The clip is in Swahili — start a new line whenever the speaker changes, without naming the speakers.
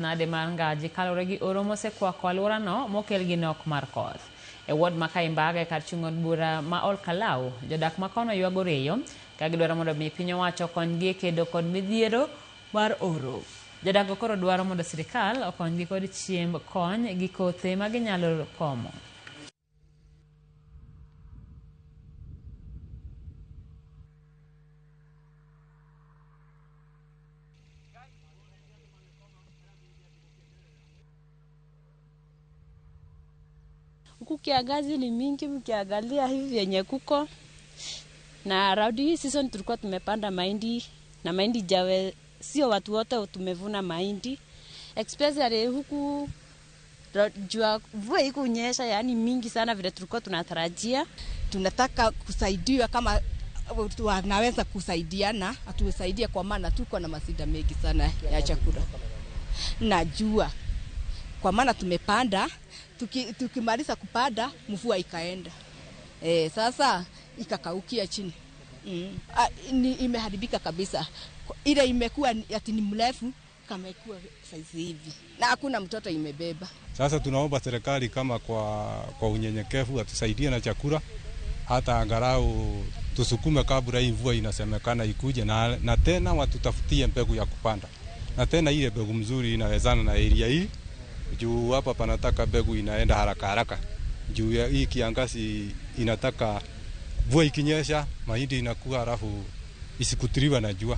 Nade mar ngaji kaluwore gi oro mosekwako alworano mokel gi nok mar koth. E ward ma Kaimbaga e kar chung' od bura ma Olkalau, jodak ma kono ywago reyo ka gidwaro mondo mi piny owacho okonygi e kedo kod midhiero mar oro. Jodak go koro dwaro mondo sirikal okonygi kod chiemb kony gi kothe ma ginyalo komo.
Huku kiangazi ni mingi, mkiangalia hivi vyenye kuko na raundi hii season tulikuwa tumepanda mahindi na mahindi jawe, sio watu wote tumevuna mahindi, especially huku jua mvua ikunyesha, yani mingi sana vile tulikuwa tunatarajia.
Tunataka kusaidiwa kama wanaweza kusaidiana, atusaidie kwa maana tuko na masida mengi sana ya chakula na jua, kwa maana tumepanda tukimaliza kupanda mvua ikaenda, sasa ikakaukia chini. Imeharibika kabisa, ile imekuwa ati ni mrefu kama ikuwa saizi hivi na hakuna mtoto imebeba.
Sasa tunaomba serikali kama kwa unyenyekevu atusaidie na chakula, hata angalau tusukume kabla hii mvua inasemekana ikuje, na tena watutafutie mbegu ya kupanda, na tena ile mbegu mzuri inawezana na area hii, juu hapa panataka mbegu inaenda haraka haraka, juu ya hii kiangazi inataka mvua ikinyesha mahindi inakuwa, halafu isikutiliwa na jua.